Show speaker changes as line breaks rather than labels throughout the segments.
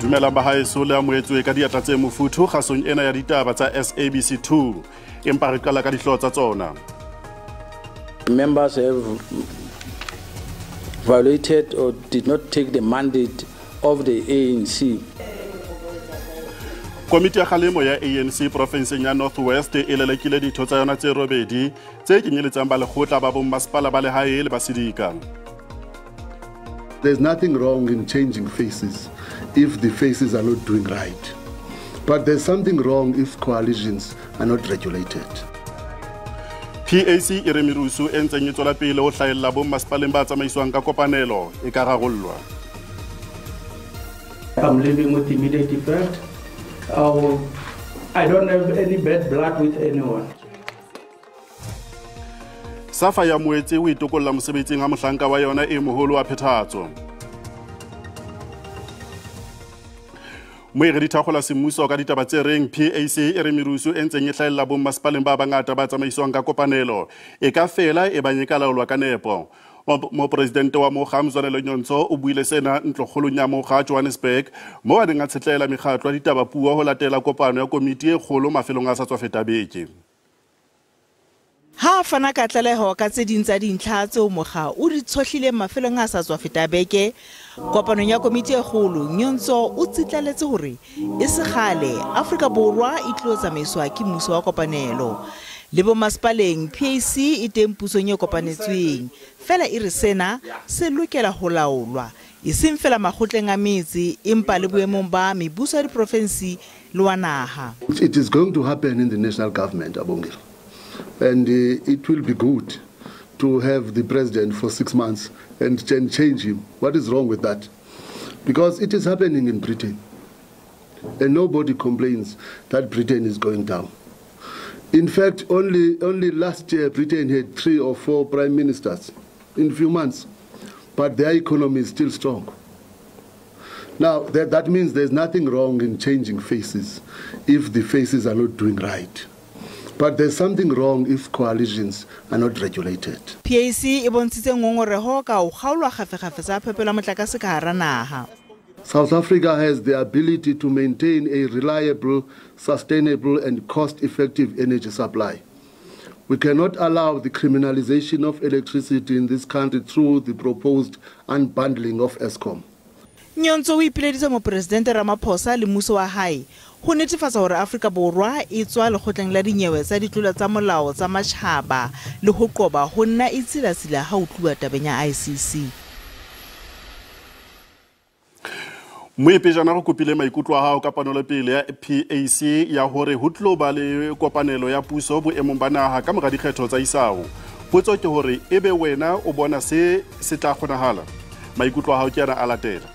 Dumelang bahaeso le amohetswe ka diatla tse mofuthu kgasong ena ya ditaba tsa SABC 2. Empa re qala ka dihlooho tsa tsona.
Members have violated or did not take the mandate of the ANC.
Komiti ya kgalemo ya ANC profenseng ya North West e lelekile ditho tsa yona tse robedi tse kenyeletsang ba lekgotla ba bommasepala ba lehae le ba sedika.
There's nothing wrong in changing faces if the faces are not doing right. But there's something wrong if coalitions are not regulated.
PAC e re merusu e ntseng e tswela pele ho hlahella bommasepaleng ba tsamaiswang ka kopanelo e ka rarollwa.
I'm living with immediate effect. I don't have any bad blood with anyone.
Safa ya moetse o itokolla mosebetsing ha mohlanka wa yona e moholo wa phethahatso. Moe re dithakgola semmuso ka ditaba tse reng PAC e re merusu e ntseng e hlahella bommasepaleng ba bangata ba tsamaiswang ka kopanelo e ka fela e bang e ka laolwa ka nepo. Mopresidente wa mokga Mzwanele Nyhontso o buile sena ntlokgolong ya mokga Johannesburg moo a neng a tshetlela mekgatlo ya ditaba puo ho latela kopano ya komiti e kgolo mafelong a sa tswa feta beke.
Ha fana ka tlaleho ka tse ding tsa dintlha tseo mokga o di tshohlileng mafelong a sa tswa feta beke kopanong ya komiti e kgolo, Nyhontso o tsitlaletse hore e se kgale Afrika Borwa e tlo tsamaiswa ke mmuso wa kopanelo. Le bommasepaleng PAC e teng pusong e kopanetsweng fela e re sena se lokela ho laolwa e seng fela makgotleng a metse empa le boemong ba mebuso ya diprofensi le wa naha.
It is going to happen in the national government, Abongile. And it will be good to have the president for 6 months and change him. What is wrong with that? Because it is happening in Britain. And nobody complains that Britain is going down. In fact, only last year, Britain had 3 or 4 prime ministers in a few months, but their economy is still strong. Now, that means there's nothing wrong in changing faces if the faces are not doing right. But there's something wrong if coalitions are not regulated.
PAC e bontshitse ngongoreho ka ho kgaolwa kgafekgafetsa phepelo ya motlakase ka hara naha.
South Africa has the ability to maintain a reliable, sustainable and cost-effective energy supply. We cannot allow the criminalization of electricity in this country through the proposed unbundling of Eskom.
Nyhontso o ipileditse mopresidente Ramaphosa le mmuso wa hae ho netefatsa hore Afrika Borwa e tswa lekgotleng la dinyewe tsa ditlolo tsa molao tsa matjhaba le ho qoba ho nna e tsilatsila ha ho tluwa tabeng ya ICC.
Moepejana go kopile maikutlo a hao ka ponelopele ya PAC ya hore ho tlo ba le kopanelo ya puso boemong ba naha ka mora dikgetho tsa isao. Potso ke hore ebe wena o bona se se tla kgonahala? Maikutlo a hao ke ana a latela.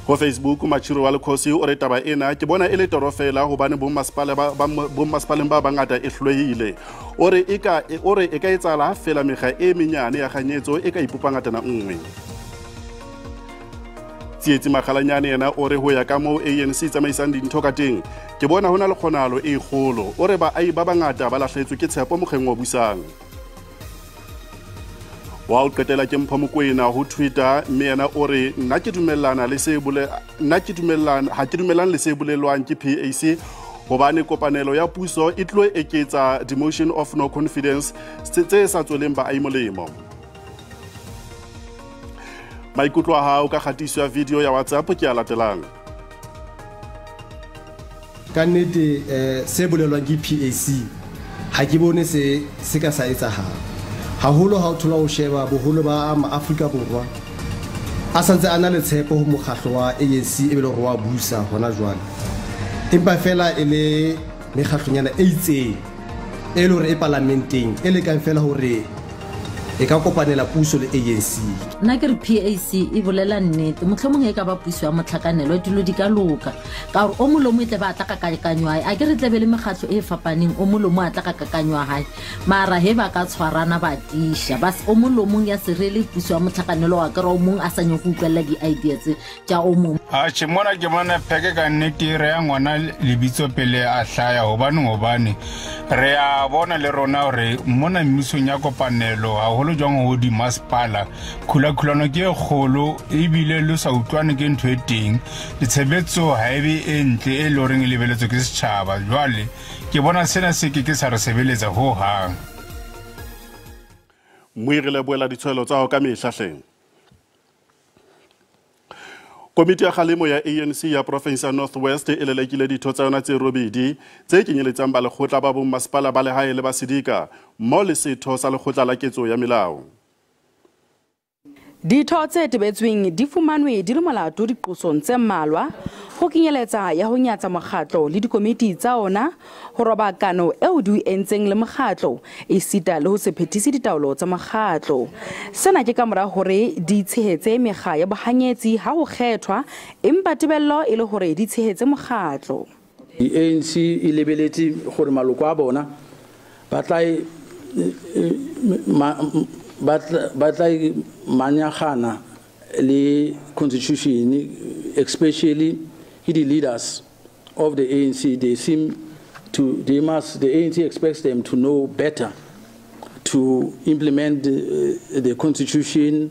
Ho Facebook Machiro wa Lekgosi o re taba ena ke bona e le toro fela hobane bommasepaleng ba bangata e hloehile. O re e ka etsahala fela mekga e menyane ya kganyetso e ka ipopa ngatana nngwe. Tsietsi Makgalanyane yena o re ho ya ka moo ANC tsamaisang dintho ka teng ke bona hona le kgonahalo e kgolo. O re baahi ba bangata ba lahlehetswe ke tshepo mokgeng o busang. Wa o qetela ke Mpho Mokoena ho Twitter mme yena o re nna ke dumellana le se bole nna ke dumellana ha ke dumellane le se bolelwang ke PAC hobane kopanelo ya puso e tlo eketsa the motion of no confidence tse sa tsweleng baahi molemo. Maikutlo a hao ka kgatiso ya video ya WhatsApp ke a latelang.
Ka nnete se bolelwang ke PAC ha ke bone se ka sa etsahala. Haholo ha o thola ho sheba boholo ba Afrika Borwa a santse a na le tshepo ho mokgatlo wa ANC e bile hore wa busa hona jwale. Empa fela e le mekgatlonyana e itseng e le hore e parlamenteng e lekang fela hore e ka kopanela puso le ANC.
Nna ke re PAC e bolela nnete, mohlomong e ka ba puso ya motlhakanelo dilo di ka loka ka gore o molomo e tle ba tla ka kakanyo hae, a ke re tlebe le mekgatlo e fapaneng o molomo a tla ka kakanyo hae, mara he ba ka tshwarana ba tiša ba o molomong ya serele puso ya motlhakanelo wa kere o mong a sa nyako utlwella di-idea tse tša o mong.
Atjhe, mona ke bona pheke ka nnete re ya ngwana lebitso pele a hlaya, hobane re a bona le rona hore mona mmusong ya kopanelo haholo jwang ho di masepala khulakhulano ke e kgolo, ebile le sa utlwane ke ntho e teng, ditshebetso ha ebe e ntle e le horeng e lebeletswe ke setjhaba. Jwale ke bona sena se ke ke sa re sebeletsa ho hang.
Moiri le boela ditshwelo tsa ho ka mehla hleng. Komiti ya kgalemo ya ANC ya province ya North West e lelekile ditho tsa yona tse robedi tse kenyeletsang ba lekgotla ba bommasepala ba lehae le ba sedika mmoho le setho sa lekgotla la ketso ya melao.
Ditho tse tebetsweng di fumanwe di le molato diqosong tse mmalwa, ho kenyeletsa ya ho nyatsa mokgatlo le dikomiti tsa ona, ho roba kano eo di entseng le mokgatlo, esita le ho se phethise ditaolo tsa mokgatlo. Sena ke ka mora hore di tshehetse mekga ya bohanyetsi ha ho kgethwa, empa tebello e le hore di tshehetse mokgatlo.
ANC e lebeletse hore maloko a bona ba tla manyagana le constitution, especially the leaders of the ANC. They seem to, they must, the ANC expects them to know better, to implement the constitution,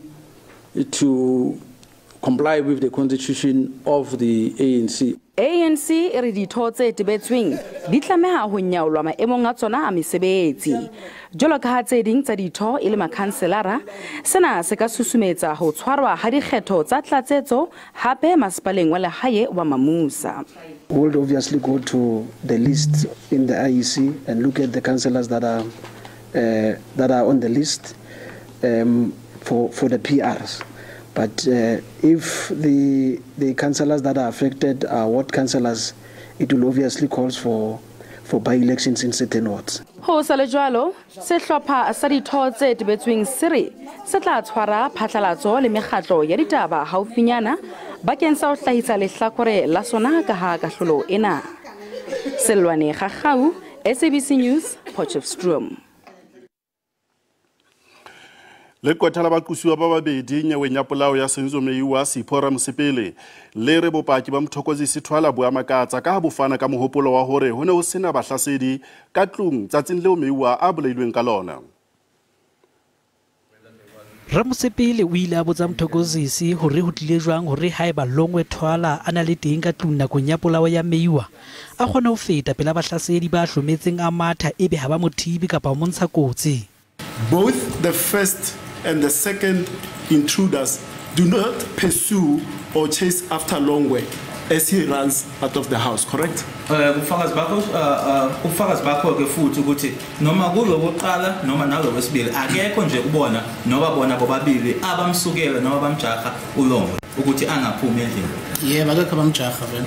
to comply with the constitution of the ANC.
ANC e re ditho tse tebetsweng di tlameha ho nyaolwa maemong a tsona a mesebetsi. Jwalo ka ha tse ding tsa ditho e le makhanselara, sena se ka susumetsa ho tshwarwa ha dikgetho tsa tlatsetso hape masepaleng wa lehae wa Mamusa.
We will obviously go to the list in the IEC and look at the councillors that are on the list for the PRs. But if the councillors that are affected are ward councillors, it will obviously call for by-elections in certain wards.
Ho sa le jwalo, sehlopha sa ditho tse tebetsweng se re se tla tshwara phatlalatso le mekgatlo ya ditaba haufinyana bakeng sa ho hlahisa lehlakore la sona ka ha kahlolo ena. Selwane Gagau, SABC News, Potchefstroom.
Leqwetha la baqusuwa ba babedi nyeweng ya polao ya Senzo Meyiwa Sipho Ramosepele le re bopaki ba Mthokozisi Thwala bo a makatsa ka ha bo fana ka mohopolo wa hore ho ne ho sena bahlasedi ka tlung tsatsing leo Meyiwa a bolailweng ka lona.
Ramosepele o ile a botsa Mthokozisi hore ho tlile jwang hore haeba Longwe Thwala a na le teng ka tlung nakong ya polao ya Meyiwa a kgone ho feta pela bahlasedi ba hlometseng a matha ebe ha ba mo thibe kapa ho mo ntsha kotsi.
Both the first and the second intruders do not pursue or chase after Longwe as he runs out of the house, correct?
Ubufakazi bakho ke futhi ukuthi noma kulokuqala noma nalowesibili akekho nje kubona noba bona bobabili abamsukela noma bamjaha uLongwe ukuthi angaphumi endlini.
Yebo, akekho abamjaha vele.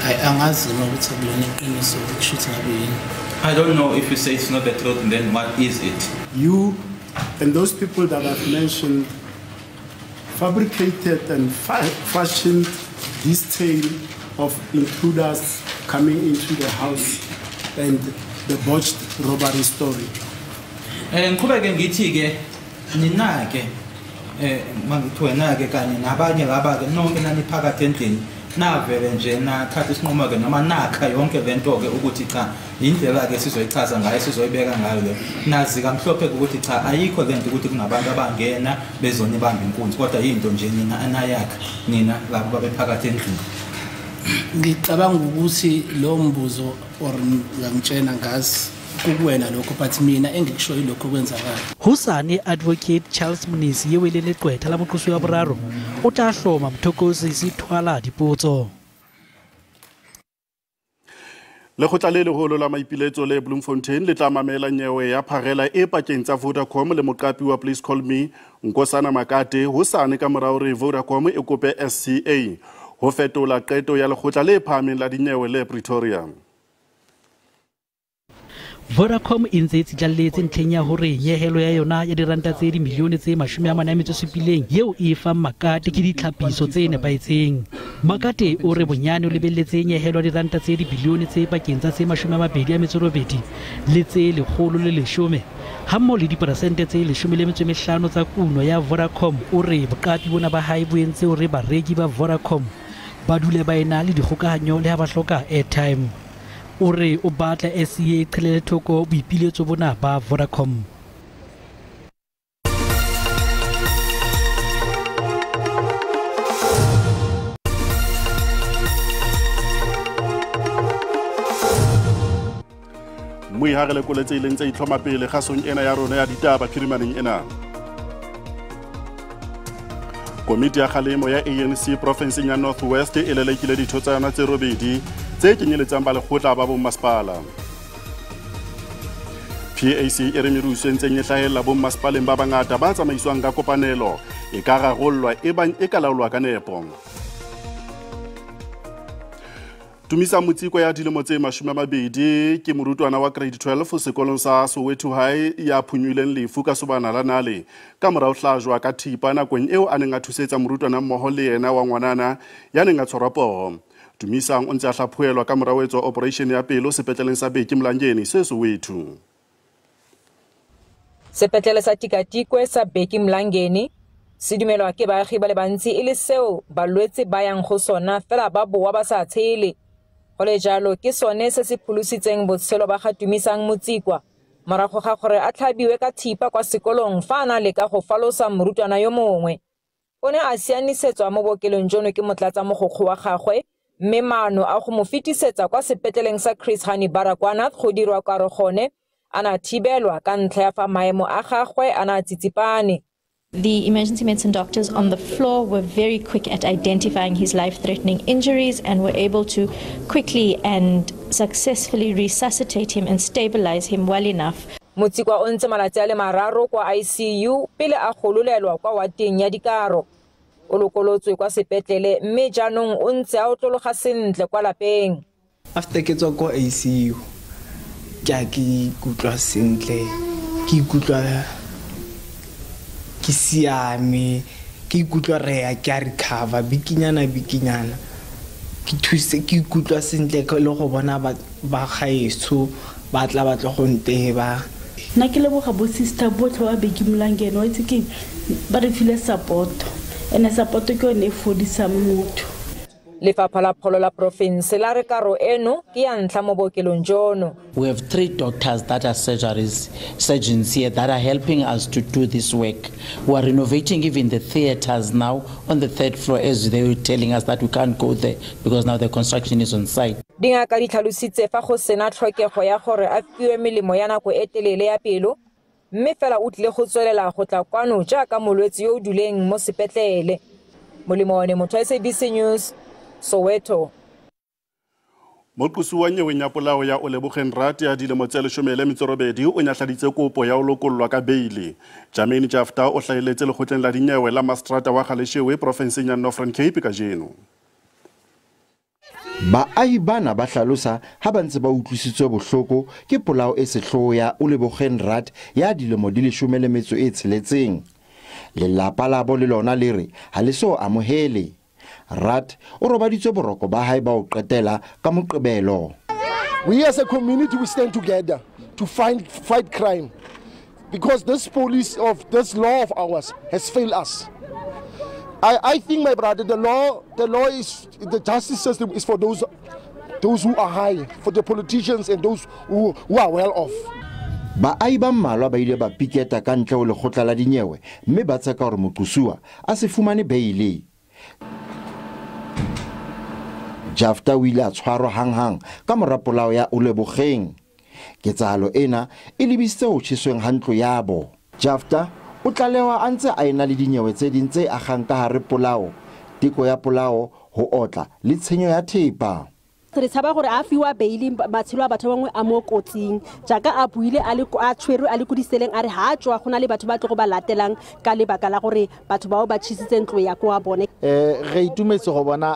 Hayi, angazi noma ukuthi akulona iqiniso ukuthi ngabe yini.
I don't know if you say it's not the truth, then what is it?
You and those people that I've mentioned fabricated and fashioned this tale of intruders coming into the house and the botched robbery story.
Ngiqhubeke ngithi ke nina ke mangithi wena ke kanye nabanye laba ke nonke naniphakathi endlini navele nje nathatha isinqumo ke noma nakha yonke lento ke ukuthi cha indlela ke sizoyichaza ngayo sizoyibeka ngayo le nazi kamhlophe ukuthi cha ayikho lento ukuthi kunabantu abangena bezonibamba inkunzi kodwa into nje nina anayakha nina labo babephakathi endlini.
Ngicabanga ukuthi lo mbuzo or ngangitshena ngazi kuwena lokho but mina engikushoyo lokho kwenzakala.
Hosane Advocate Charles Mnisi eo e leng leqwetha la moqosi wa boraro o tla hloma Mthokozisi Thwala dipotso.
Lekgotla le leholo la maipiletso le Bloemfontein le tla mamela nyewe ya pharela e pakeng tsa Vodacom le moqapi wa Please Call Me Nkosana Makate hosane ka mora hore Vodacom e kope SCA ho fetola qeto ya lekgotla le phahameng la dinyewe le Pretoria.
Vodacom e ntse e tsitlalletse ntlheng ya hore nyehelo ya yona ya diranta tse dimilione tse 47 eo e fang Makate ke ditlhapiso tse nepahetseng. Makate o re bonyane o lebelletse nyehelo ya diranta tse dibilione tse pakeng tsa tse 28 le tse 110 Hammoho le diperesente tse 15 tsa kuno ya Vodacom. O re boqapi bona ba hae bo entse hore bareki ba Vodacom ba dule ba ena le dikgokahanyo le ha ba hloka airtime. O re o batla SCA e qhelele thoko boipiletso bona ba Vodacom.
Moi ha re lekole tse ileng tsa itlhoma pele kgasong ena ya rona ya ditaba phirimaneng ena. Komiti ya kgalemo ya ANC profenseng ya North West e lelekile ditho tsa yona tse 8 tse kenyeletsang ba lekgotla ba bommasepala. PAC e re merusu e ntseng e hlahella bommasepaleng ba bangata ba tsamaiswang ka kopanelo e ka rarollwa ebang e ka laolwa ka nepo. Tumisa Motsiko ya dilemo tse 20 ke morutwana wa grade 12 sekolong sa Soweto High ya phunyuleng lefu ka sobana la nale ka morao hlajwa ka thipa nakong eo a neng a thusetsa morutwana mmoho le yena wa ngwanana ya neng a tshwarwa poho. Tumisang o ntse a hlaphohelwa ka morao etswa operation ya pelo sepetleleng sa Bheki Mlangeni se Soweto.
Sepetlele sa Tikatikwe sa Bheki Mlangeni se dumelwa ke baagi ba le bantsi e le seo balwetse ba yang go sona fela ba boa ba sa tshele. Go le jalo ke sone se se pholositseng botshelo ba ga Tumisang Motsikwa morago ga gore a tlhabiwe ka thipa kwa sekolong fa a na leka go falosa morutwana yo mongwe. O ne a sianisetswa mo bookelong jono ke motlatsa mogokgo wa gagwe mme maano a go mo fetisetsa kwa sepetleleng sa Chris Hani Baragwanath go dirwa karogone a na thibelwa ka ntlha ya fa maemo a gagwe a na tsitsipane.
The emergency medicine doctors on the floor were very quick at identifying his life-threatening injuries and were able to quickly and successfully resuscitate him and stabilize him well enough.
Motsikwa o ntse malatsi a le 3 kwa ICU pele a gololelwa kwa wateng ya dikaro. O lokolotswe kwa sepetlele mme jaanong o ntse a otlologa sentle kwa lapeng.
After ke tswa kwa ICU ke a ke ikutlwa sentle, ke ikutlwa ke siame, ke ikutlwa re ya ke a recover bikinyana bikinyana, ke thuse ke ikutlwa sentle le go bona ba gaetsho ba tla batla go nteba.
Nna ke leboga bo sister botlhe ba Bheki Mlangeni wa itse ke ba re file support ene support ke yone e fodisang motho.
Lefapha la Pholo la province la re karo eno ke ya ntlha mo bookelong jono.
We have 3 doctors that are surgeons here that are helping us to do this work. We are renovating even the theaters now on the 3rd floor, as they were telling us that we can't go there because now the construction is on site.
Dingaka di tlhalositse fa go sena tlhokego ya gore a fiwe melemo ya nako e telele ya pelo, mme fela o tlile go tswelela go tla kwano jaaka molwetse yo o duleng mo sepetlele. Molemo motho SABC News, Soweto.
Moqosi wa nyeweng ya polao ya Olebogeng Rat ya dilemo tse 18 o nyahladitse kopo ya ho lokollwa ka beile. Jermaine Jafta o hlahelletse lekgotleng la dinyewe la Mastrata wa Galeshewe profenseng ya Northern Cape kajeno.
Baahi bana ba hlalosa ha ba ntse ba utlwisitswe bohloko ke polao e sehloho ya Olebogeng Rat ya dilemo di 16. Lelapa la bo le lona le re ha le so amohele. Rat o robaditswe boroko ba hae ba o qetela ka Moqebelo.
We as a community, we stand together to fight crime, because this police of this law of ours has failed us. I think, my brother, the law is the justice system is for those who are high, for the politicians and those who are well off.
Baahi ba mmalwa ba ile ba piketa ka ntle ho lekgotla la dinyewe mme ba tseka hore moqosuwa a se fumane beile. Jafta o ile a tshwarwa hanghang ka mora polao ya Olebogeng. Ketsahalo ena e lebisitse ho tjhesweng ha ntlo yabo. Jafta o tlalewa a ntse a ena le dinyewe tse ding tse akgang ka hare polao, teko ya polao, ho otla le tshenyo ya thepa.
Re tshaba gore a fiwa bail matshelo a batho ba bangwe a mo kotsing jaaka a buile a le a tshwerwe a le ko diseleng a re ha tswa go na le batho ba tlo go ba latelang ka lebaka la gore batho bao ba tjhisitse ntlo ya kwa bone.
Re itumetse go bona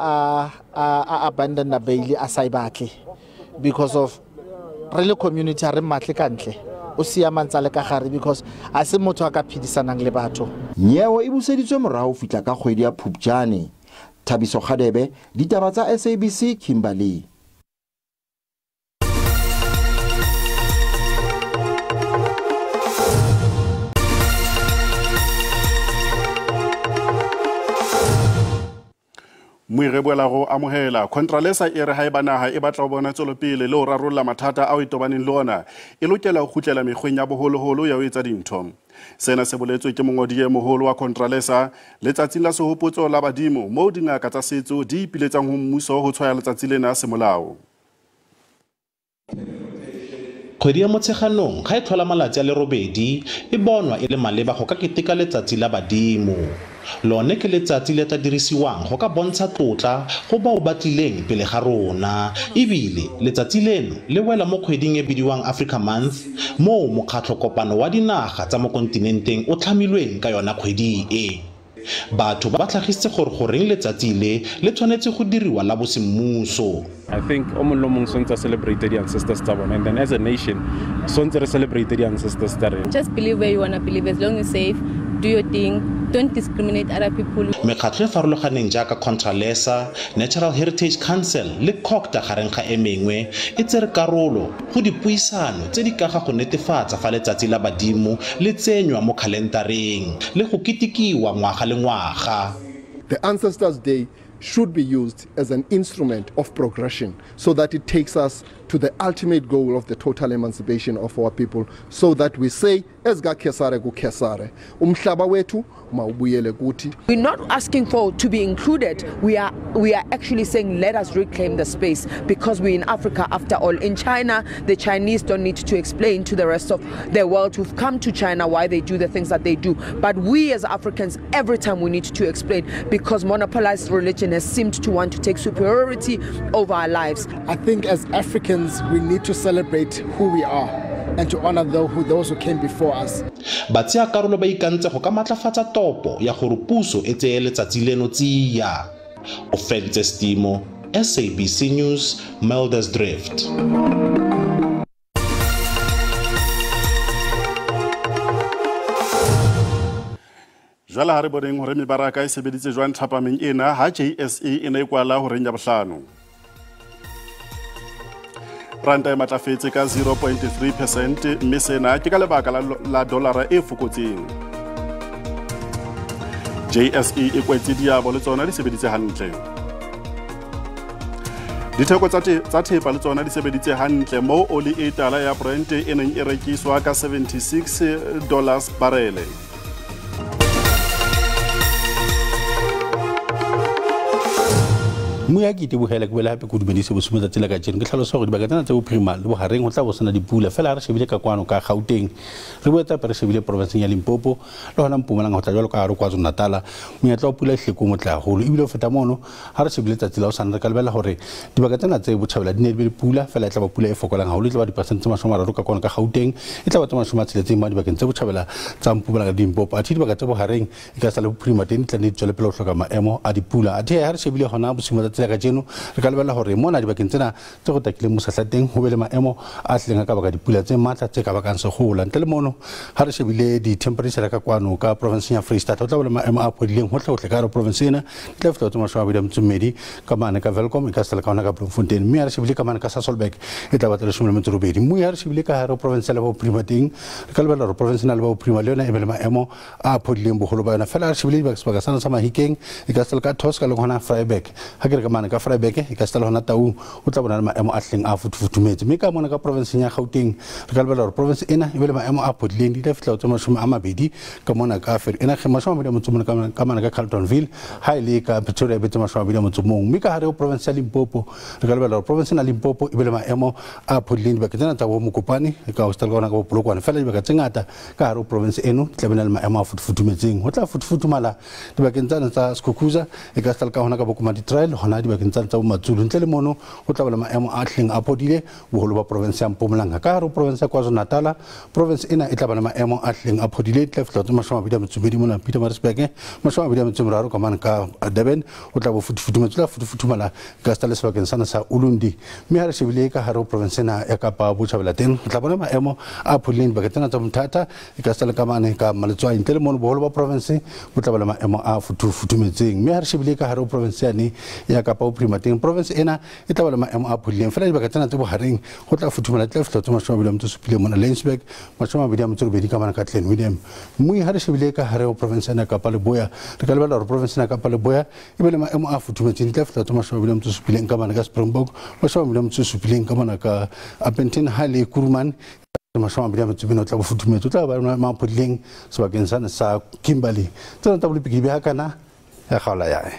a abandon bail a sa e batle because of re le community ha re mmatle ka ntle o siamantsa le ka gare because a se motho a ka phedisanang le batho.
Nyewe e buseditswe morao ho fihla ka kgwedi ya Phupjane. Thabiso Kgadebe, ditaba tsa SABC, Kimberley.
Moire boela go amohela Contralesa e re haeba naha e batla ho bona tswelopele le ho rarolla mathata ao e tobaneng le ona e lokela ho kgutlela mekgweng ya boholoholo ya ho etsa dintho. Sena se boletswe ke mongodi e moholo wa Contralesa letsatsing la sehopotso la badimo moo dingaka tsa setso di ipiletsang ho mmuso ho tshwaya letsatsi lena semolao.
Kgwedi ya Motsheganong ga e tlhola malatsi a le 8 e bonwa e le maleba go ka keteka letsatsi la badimo. Lone ke letsatsi le tla dirisiwang go ka bontsha tlotla go bao ba tlileng pele ga rona, ebile letsatsi leno le wela mo kgweding e bidiwang Africa Month, moo mokgatlho kopano wa dinaga tsa mo kontinenteng o tlhamilweng ka yona kgwedi e. Batho ba tlhagisitse gore goreng letsatsi le le tshwanetse go diriwa la bosemmuso.
I think o mongwe le mongwe tshwanetse a celebrate the ancestors tsa bona, and then as a nation tshwanetse re celebrate the ancestors tsa rena.
Just believe where you want to believe, as long as you're safe, do your thing, don't discriminate other people.
Mekgatlho e farologaneng jaaka Contralesa, Natural Heritage Council le COGTA gareng ga e mengwe e tsere karolo go dipuisano tse di ka ga go netefatsa fa letsatsi la badimo le tsenywa mo khalentareng le go ketekiwa ngwaga le ngwaga.
The Ancestors Day should be used as an instrument of progression so that it takes us to the ultimate goal of the total emancipation of our people, so that we say ezga Kesare ku Kesare, umhlaba wethu mawubuyele kuthi.
We're not asking for to be included. We are actually saying let us reclaim the space, because we're in Africa after all. In China, the Chinese don't need to explain to the rest of the world who've come to China why they do the things that they do. But we as Africans, every time we need to explain, because monopolized religion has seemed to want to take superiority over our lives.
I think as Africans, we need to celebrate who we are and to honor those who came before us.
Ba tsaya karolo ba ikantse go ka matlafatsa topo ya gore puso e tseye letsatsi leno tsia. Ofentse Stimo, SABC News, Muldersdrift.
Jwale ha re boneng hore mebaraka e sebeditse jwang thapameng ena ha JSE e ne e kwala horeng ya bohlano. Ranta e matlafetse ka 0.3% mme sena ke ka lebaka la dollara e fokotseng. JSE e kwetse diabo le tsona di sebeditse hantle. Ditheko tsa thepa le tsona di sebeditse hantle moo oli e tala ya Brent e neng e rekiswa ka $76 barele.
Moya ke itebohela ke boela hape ke dumedise bosimo tsatsi la kajeno. Ke hlalosa hore dibaka tsena tse bophirima le bohareng ho tla bo sena dipula fela ha re shebile ka kwano ka Gauteng, re boetse hape re shebile provinseng ya Limpopo le hona Mpumalanga ho tla jwalo ka hare KwaZulu-Natal. Monyetla wa pula ehlile ko motle haholo, ebile ho feta mono ha re shebile tsatsi la hosane re ka lebella hore dibaka tsena tse botjhabela di ne di be le pula fela e tla ba pula e fokolang haholo, e tla ba dipersente tse 30 ka kwano ka Gauteng, e tla ba tse 60 mo dibakeng tse botjhabela tsa Mpumalanga le Limpopo. Athe dibaka tse bohareng e ka sa le bophirima teng di tla nne di tswele pele ho hloka maemo a dipula. Athe ha re shebile hona bosimo tsatsi la kajeno re ka lebella hore mona dibakeng tsena tse go takileng mosahla teng ho be le maemo a tlileng a ka baka dipula tse matla tse ka bakang segola. Ntle le mono ha re shebile di-temperature ka kwano ka provinseng ya Free State ho tla ba le maemo a phodileng hohle-hohle ka hare province ena, di tla fihla tse 28 ka mane ka Welkom, e ka sala ka hona ka Bloemfontein, mme ha re shebile ka mane ka Sasolburg e tla ba tse 18. Mme ha re shebile ka hare province ya Bophirima teng re ka lebella hore province ena le Bophirima le yona e be le maemo a phodileng boholo ba yona. Fela ha re shebile sebaka sena sa Mahikeng e ka sala ka Tosca le hona Vryburg, ha ke re ka mane ka Vryburg e ka sala hona Taung o tla bona le maemo a hleng a futufutumetse. Mme ka mona ka provinseng ya Gauteng re ka lebella hore province ena e be le maemo a phodileng, di tla fihla tse 20 ka mona ka ena 21 ka mane ka Carltonville, ha e le ka Pretoria e be tse 21. Mme ka hare ho province ya Limpopo re ka lebella hore province ena Limpopo e be le maemo a phodileng dibakeng tsena tsa bo Mokopane e ka hostel ka hona ka bo Polokwane, fela dibaka tse ngata ka hare ho province eno di tla be na le maemo a futufutumetseng. Ho tla futufutumala dibakeng tsena tsa Skukuza e ka sala ka hona ka bo Komati Trail hona dibakeng tsena tsa bo Matsulu. Ntle le mono ho tla ba le maemo a hleng a phodile boholo ba province ya Mpumalanga. Ka hare ho province ya KwaZulu-Natal province ena e tla ba le maemo a hleng a phodile, di tla fihla tse 22 mona Pietermaritzburg, 23 ka mane ka Durban ho tla bo futufutumetse, tla futufutumala ka sta le sebakeng sana sa Ulundi. Mme ha re shebile ka hare ho province ena ya Kapa Botjhabela teng ho tla bona maemo a phodileng dibakeng tsena tsa Mthatha e ka sta le ka mane ka Maletswai. Ntle le mono boholo ba province bo tla ba le maemo a futufutumetseng. Mme ha re shebile ka hare ho province yane ya Kapa Bophirima teng province ena e tla ba le maemo a phodileng fela dibaka tsena tse bohareng go tla futhumala tla fihla tse 27 mona Lensburg 28 ka mona ka Glen William. Mmui ha re shebile ka hare ho province ena Kapa Leboya re ka lebella hore province ena Kapa Leboya e be le maemo a futhumetseng di tla fihla tse 27 ka mona ka Springbok 27 ka mona ka Upington ha le Kuruman 24 o tla bo futhumetse o tla ba maemo a phodileng sebakeng sane sa Kimberley. Tsena tsa bolepiki di beha kana ya kgaola yae.